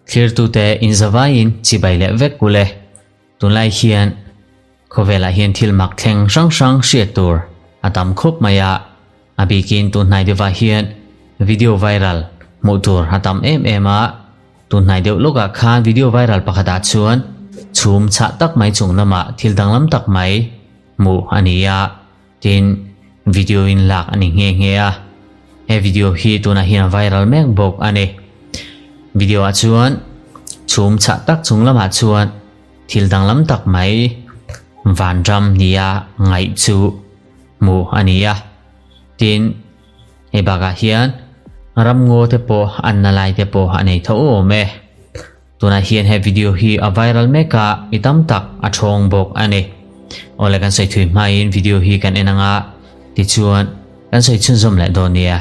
Thlirtute inzavaiin chibai leh vek ule. Tunlai hian khawvelah hian thil mak thleng hrang hrang hriat tur a tam khawp mai a, a bikin tunhnai deuhah hian video viral hmuh tur a tam em em a, tunhnai deuh lawkah khan video viral pakhatah chuan chhum chhah tak mai chung lamah thil danglam tak mai hmuh a ni a. Tin, video in lak a ni nghe nghe a, he video hi tunah hian a viral mek bawk a ni. Video ah chuan chhum chhah tak chung lamah chuan thil danglam tak mai vanram nia ngaih chu hmuh a ni a. Tin, hei bakah hian ramngaw te pawh an na lai te pawh a nei tho awm e. Tunah hian he video hi a viral mek a, mi tam tak a thawng bawk a ni. Awle kan sawi thui hmain video hi kan en anga, tichuan kan sawi chhunzawm leh dawn nia.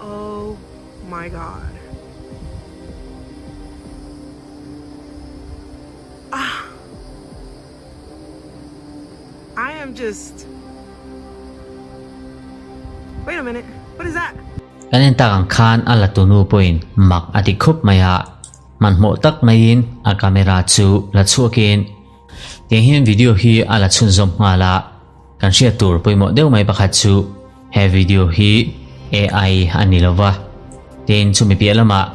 Oh my god. Ah. I am just Wait a minute. What is that? Kan en tak ang khan a la tunu pawhin mak a ti khup mai a, hmanhmawh tak maiin a camera chu la chhuakin tiang hian video hi a la chhunzawm nghal a, kan hriat tur pawimawh deuh mai pakhat chu he video hi AI a ni lova, tin chumi piah lamah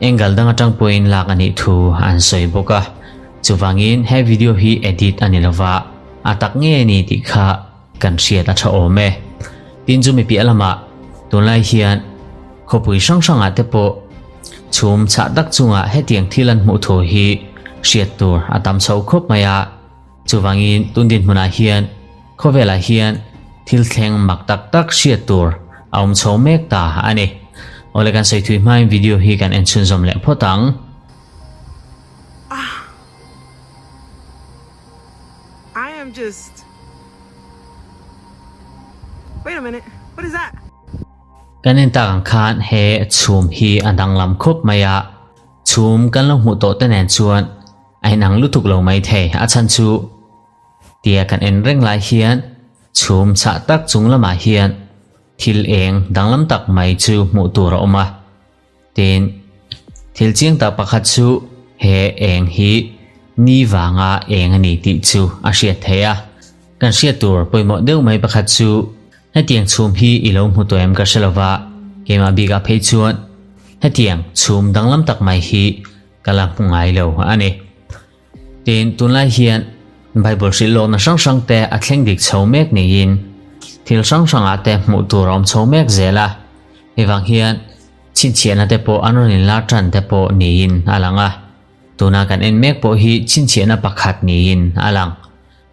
angle dang atang pawhin lak a nih thu an sawi bawk a, chuvangin he video hi edit a ni lova, a tak nge a ni tih kha Kan hriat a tha awm e. Tin chu mi piah lamah tunlai hian khawpui hrang hrangah te pawh chhum chhah tak chungah hetiang thil an hmuh thu hi hriat tur a tam chho khawp mai a. Chuvangin tun dinhmunah hian khawvelah hian thil thleng mak tak tak hriat tur a awm chho mek ta a ni. Awle kan sawi thui hmain video hi kan en chhunzawm leh phawt ang. I am just Wait a minute, what is that? Kan en tak ang khan he chhum hi a danglam khawp mai a, chhum kan lo hmuh tawh te nen chuan a inang lutuk lo mai thei. A chhan chu tia kan en reng lai hian chhum chhah tak chung lamah hian thil eng danglam tak mai chu hmuh tur a awm a. Tin, thil chiang tak pakhat chu he eng hi ni vanga eng a ni tih chu a hriat theih a. Kan hriat tur pawimawh deuh mai pakhat chu hetiang chhum hi i lo hmu tawh em ka hre lova, keimah bikah phei chuan hetiang chhum danglam tak mai hi ka la hmu ngai lo a ni. Tin, tunlai hian Bible hrilh lawkna hrang hrang te a thleng dik chho mek niin thil hrang hrangah te hmuh tur a awm chho mek zel a. Hei vang hian chhinchhiahna te pawh an rawn inlar tan te pawh niin a lang a. Tuna kan en mek pawh hi chhinchhiahna pakhat niin a lang.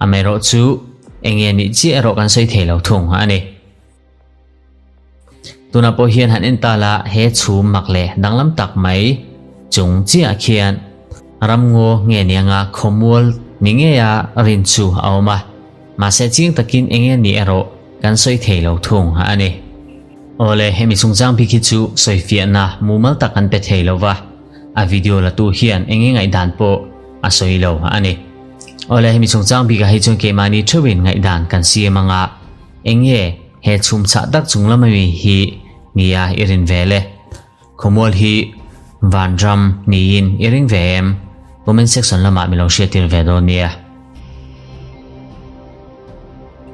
Amaherawhchu eng nge nih chiah erawh kan sawi thei lo thung a ni. Tunah pawh hian han en ta la he chhum mak leh danglam tak mai chung chiah khian ramngaw nge nianga khawmual ni ngeia rin chu a awm a, mahse chiang takin eng nge ni erawh kan sawi thei lo thung a ni. Awle, hemi chungchang bik hi chu sawifiahna mumal tak an pe thei lo va, a video latu hian eng nge ngaihdan pawh a sawi lo a ni. Awle, hemi chungchang bikah hi chuan keimahni theuhin ngaihdan kan siam anga, Eng nge he chhum chhah tak chung lama mi hi nia i rin ve le? Khawmual hi vanram niin i ring ve em? Comment section lamah mi lo hriattir ve dawn nia.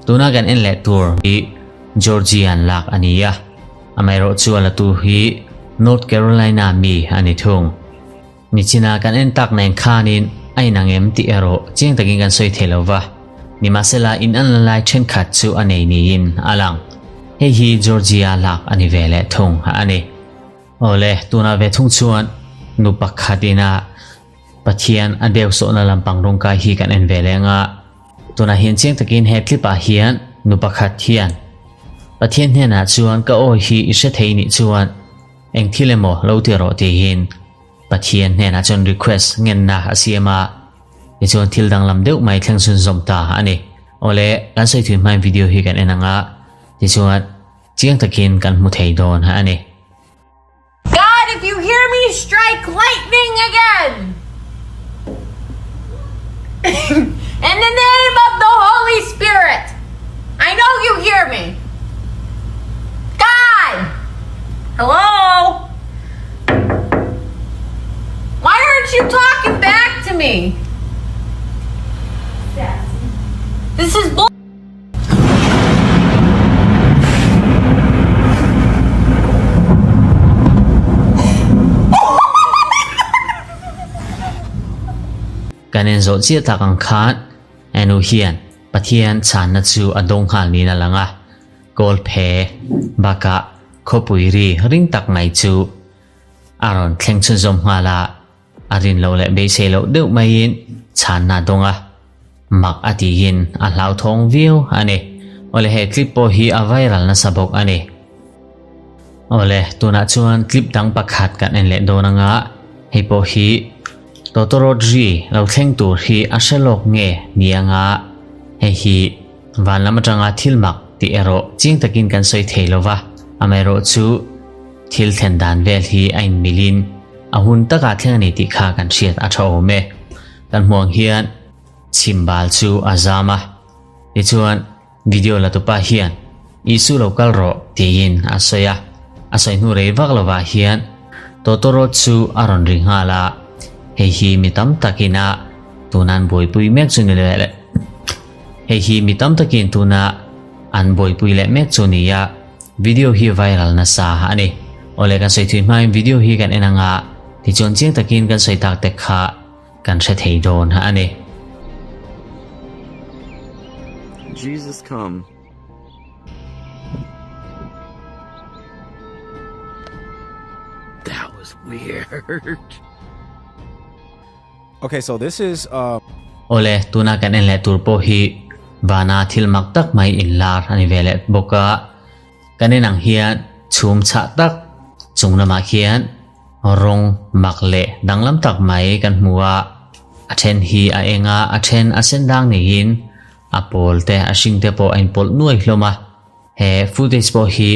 Tuna kan en leh tur hi Georgian lak a ni a, amaherawhchu a la tu hi North Carolina mi a ni thung. Nichina kan en tak nen khanin a inang em tih erawh chiang takin kan sawi thei lo va, nimahsela in an la lai thenkhat chu a nei niin a lang. Hei hi Georgia lak a ni ve leh thung a ni. Awle, tunah ve thung chuan nu pakhat ina Pathian a deu sawhna lampang rawngkai hi kan en ve leh ang a. Tunah hian chiang takin he clip ah hian nu pakhat hian Pathian hnenah chuan ka awi hi i hre thei nih chuan Eng thil emaw lo ti rawh tihin Pathian hnenah chuan request ngenna a siam a, tichuan thil danglam deuh mai thleng chhunzawm ta a ni. Awle, kan sawi thui hmain video hi kan en ang a, tichuan chiang takin kan hmu thei dawn a ni. God, if you hear me strike lightning again in the name of the Holy Spirit, I know you hear me. God! me. This is bull. Kan en zawh chiah tak ang khan Anu hian Pathian chhanna chu a dawng nghal niin a lang a, kawl phe bakah khawpui ri ring tak mai chu a rawn thleng chhunzawm nghal a, a rin loh leh beisei loh deuh maiin chhanna a dawng a, mak a tihin a hlauthawng viau a ni. Awle he clip pawh hi a viral nasa bawk a ni. Awle tunah chuan clip dang pakhat kan en leh dawn anga hei pawh hi Tawtawrawt ri lo thleng tur hi a hre lawk nge ni anga hei hi van lam atanga thil mak tih erawh chiang takin kan sawi thei lova, amaherawhchu thil thlen dan vel hi a inmilin a hun takah thleng a ni tih kha kan hriat a tha awm e. Kan hmuh ang hian chhimbal chu a zam a, tichuan Video la tupa hian Isu lo kal rawh tiin a sawi a, a sawi hnu rei vak lovah hian tawtawrawt chu a rawn ri nghal a, hei hi mi tam takin a tuna an buaipui mek chu ni leh hei hi mi tam takin tuna an buaipui leh mek chu ni a, video hi viral nasa a ni. Awle kan sawi thui hmain video hi kan en anga tichuan chiang takin kan sawi tak te kha kan hre thei dawn a ni. Jesus come. That was weird. Okay, so this is uh Awle, tuna kan en leh tur pawh hi vana thil mak tak mai inlar a ni ve leh bawk a. Kan en ang hian chhum chhah tak chung lamah khian Rawng mak leh danglam tak mai kan hmu a, a then hi a eng a, a then a sen dang niin a pawl te a hring te pawh a inpawlh nuai hlawm a, he footage pawh hi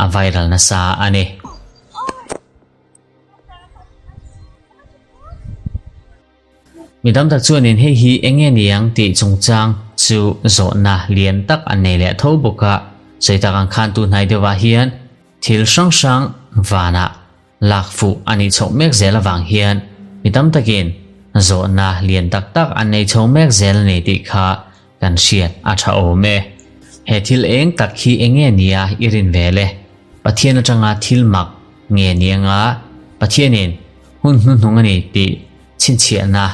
a viral nasa a ni. Mi tam tak chuanin hei hi eng nge ni ang tih chungchang chu zawhna lian tak an nei leh tho bawk a, sawi tak ang khan tunhnai deuhah hian thil hrang hrang vanah lak fuh a nih chhoh mek zel avang hian mi tam takin zawhna lian tak tak an nei chho mek zel a ni tih kha kan hriat a tha awm e. He thil eng tak hi eng nge nia i rin ve le? Pathian atanga thil mak nge ni anga Pathianin hun hnuhnung a ni tih chhinchhiahna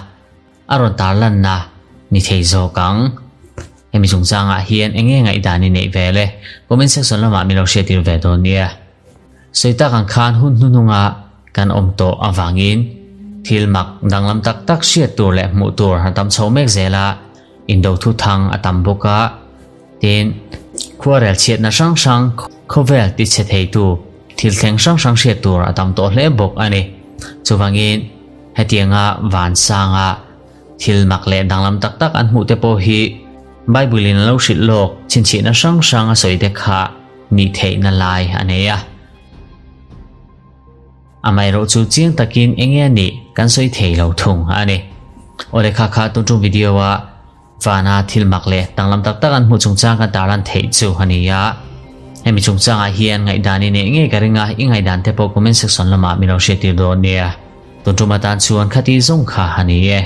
a rawn tarlanna ni thei zawk ang. Hemi chungchangah hian eng nge ngaihdan i neih ve le? Comment section lamah min lo hriattir ve dawn nia. Sawi tak ang khan hun hnuhnunga kan awm tawh avangin thil mak danglam tak tak hriat tur leh hmuh tur a tam chho mek zel a, indo thuthang a tam bawk a, tin khuarel chhiatna hrang hrang khawvel tichhe theitu thil thleng hrang hrang hriat tur a tam tawh hle bawk a ni. Chuvangin hetianga vansanga thil mak leh danglam tak tak an hmuh te pawh hi Bible in a lo hrilh lawk chhinchhihna hrang hrang a sawi te kha nih theihna lai a nei a. Amaherawh chu chiang takin eng nge a nih kan sawi thei lo thung a ni. Awle kha kha tun tum video a vana thil mak leh danglam tak tak an hmuh chungchang kan tarlan theih chu a ni a. Hemi chungchangah hian ngaihdan i neih ngei ka ring a, i ngaihdan te pawh comment section lamah min lo hriattir dawn nia. Tun tum atan chuan khati zawng kha a ni e.